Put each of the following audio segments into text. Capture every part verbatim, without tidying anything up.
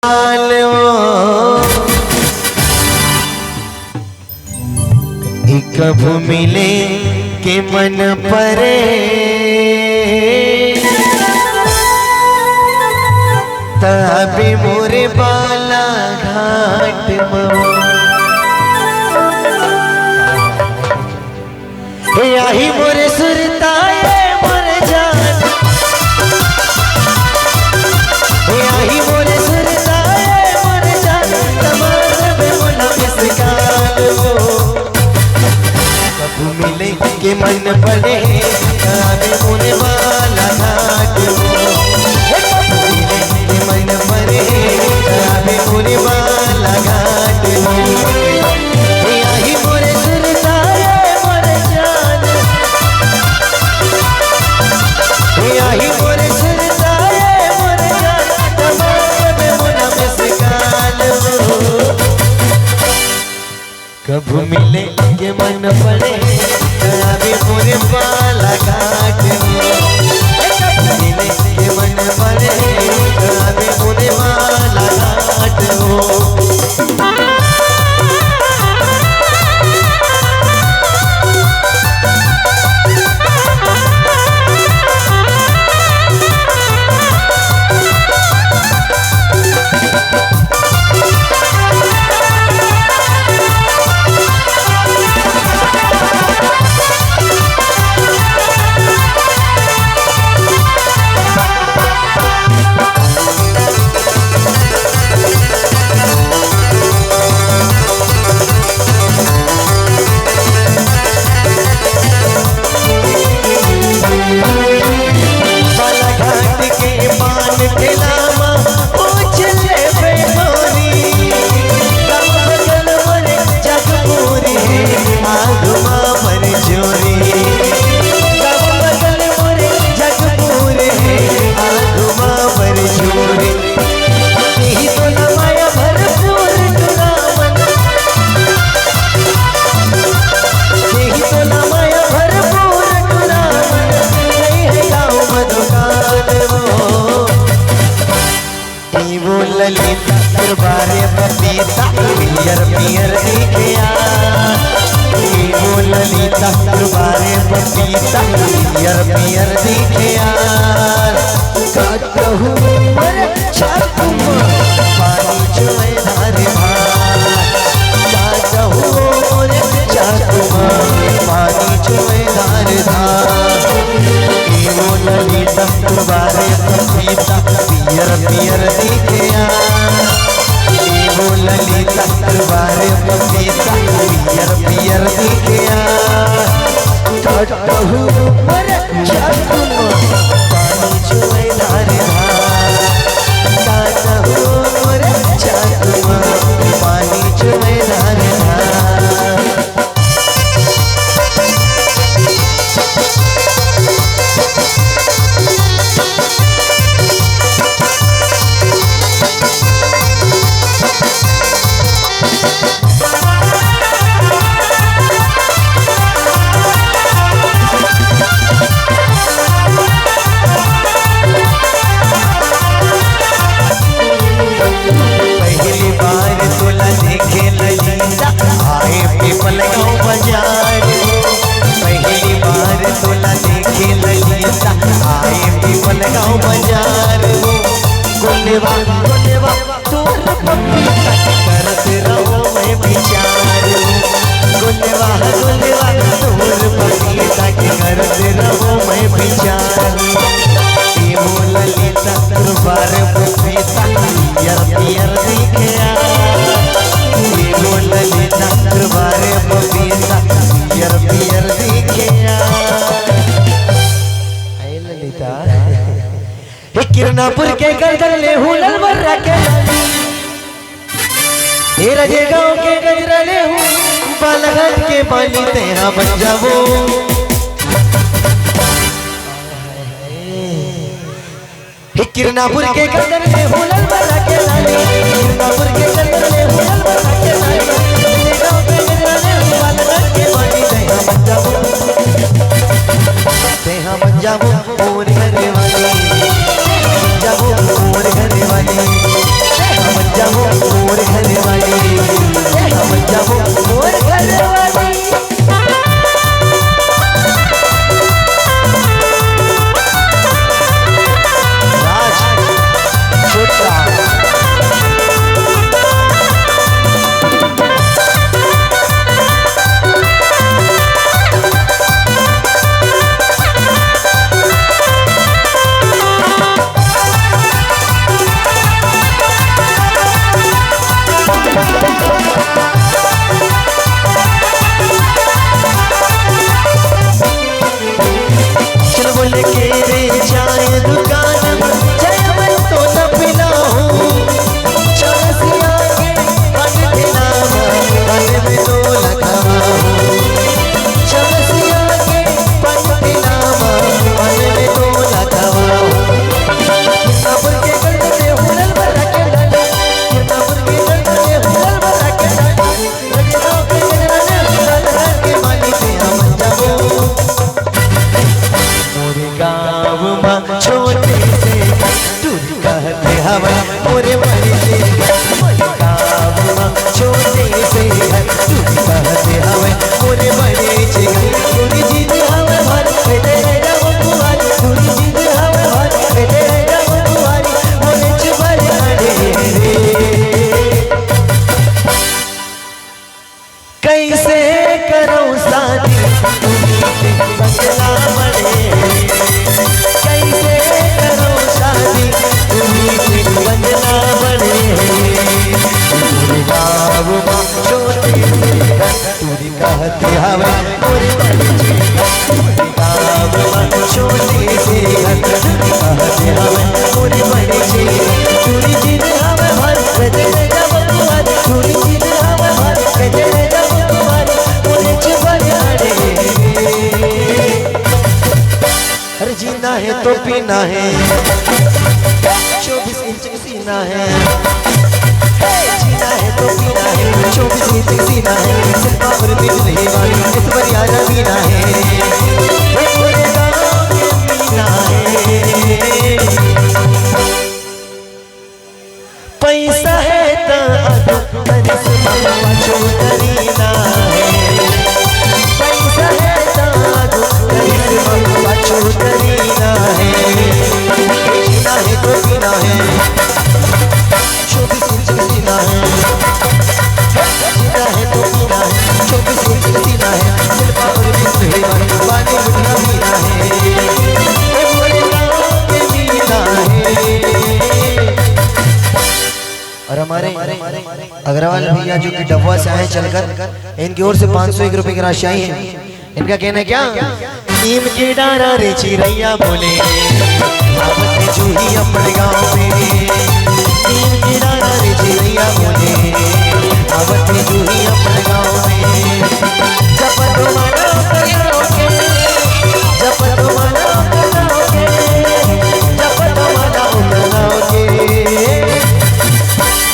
हाल वो, ये कब मिले के मन परे, तभी मोरे बालाघाट में। हे आही मोरे सुरता ए मोरे जान, हे आही मोरे सुरता ए मोरे जान, तमाम में मोला मिस कॉल वो। कब मिले के मन पड़े, आवे मोरे बालाघाट वो। हे कब मिले के मन पड़े, आवे मोरे बालाघाट वो। हे आही मोरे सुरता ए मोरे जान, हे आही मोरे सुरता ए मोरे जान, तमाम में मोला मिस कॉल वो। कब मिले के मन पड़े, आवे मोरे बालाघाट वो। कब मिले के मन पड़े, आवे मोरे बालाघाट वो। बालाघाट के पान ठेला मा पूछ लेबे गोरी, गाँव बगल मोरे जगपूरी हे, आगू मा बरजोरी। गाँव बगल मोरे जगपूरी हे, आगू मा बरजोरी। देही तोला माया भरपूर टुरा मन, देही तोला माया भरपूर टुरा मन, नइ हे गाँव म दुकान वो। नींबू ललिता गुब्बारे पपीता, पियर पियर दिखे यार। नींबू ललिता गुब्बारे पपीता, पियर पियर दिखे यार। का कहूँ मोरे चाकू मा, पानी चुए धार धार। का कहूँ मोरे चाकू मा, पानी चुए धार धार। नींबू ललिता गुब्बारे पपीता, पियर पियर दिखे यार। नींबू ललिता गुब्बारे पपीता, पियर पियर दिखे यार। का कहूँ मोरे चाकू मा, पानी चुए धार धार। का कहूँ मोरे चाकू मा, पानी चुए धार धार। पहली बार तोला देखे ललिता, आए पीपलगांव बाजार। पहली बार तोला देखे ललिता, आए पीपलगांव बाजार। गोलवा गोलवा तोर पपीता के करत रहों मैं बिचार। गोलवा गोलवा तोर पपीता के करत रहों मैं बिचार। ए मोर ललिता तोर बार पपीता पियर पियर दिखे यार। ए मोर ललिता तोर बार पपीता पियर पियर दिखे यार। ए ललिता। हे किरनापुर के गजरा लेहूँ ललबर्रा के लाली। हे रजेगांव के गजरा लेहूँ, बालाघाट के बाली तेहा बन जाबो। हे किरनापुर के गजरा लेहूँ ललबर्रा के लाली। किरनापुर के गजरा लेहूँ ललबर्रा के लाली। रजेगांव के गजरा लेहूँ, बालाघाट के बाली तेहा बन जाबो। तेहा बन जाबो मोर घरे वाली, जाबो मोर घरे वाली। तेहा हवे मोर बड़े जी, गाँव म छोटे से घर, कहत हवे मोर बड़े जी, चूड़ी चीज हवे भर, कदे ले जाबो कुंवारी, चूड़ी चीज हवे भर, कदे ले जाबो कुंवारी, मोरे छुबल अरे। अरे जीना है तो पीना है, चौबीस इंच सीना है, जीना है तो पीना है, चौबीस इंच सीना है, सिर्फ और बिजली वाली इस पर यार जीना है, वो पूरे गाँव में जीना है। पैसा है तो आजू करिश्मा पाछू करीना है। पैसा है तो आजू करिश्मा पाछू करीना है। जीना है तो पीना है, चौबीस इंच सीना है। जीना है तो पीना है, चौबीस इंच सीना है। सिर्फ और बिजली वाली पानी उठा पीना है। ओ मोरे गाँव के जीना है। और हमारे अग्रवाल भैया जो कि डब्बा से आए चलकर, इनकी ओर से पाँच सौ एक रुपए की राशि आई है। इनका कहना है क्या? नीम की डारा रे चिरैया बोले, आवत जूही अपने गाँव में। नीम की डारा रे चिरैया बोले, आवत जूही अपने गाँव में। जब तुम्हारा करोगे, जब तुम्हारा करोगे, जब तुम्हारा करोगे।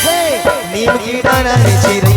हे, नीम की डारा रे चिरैया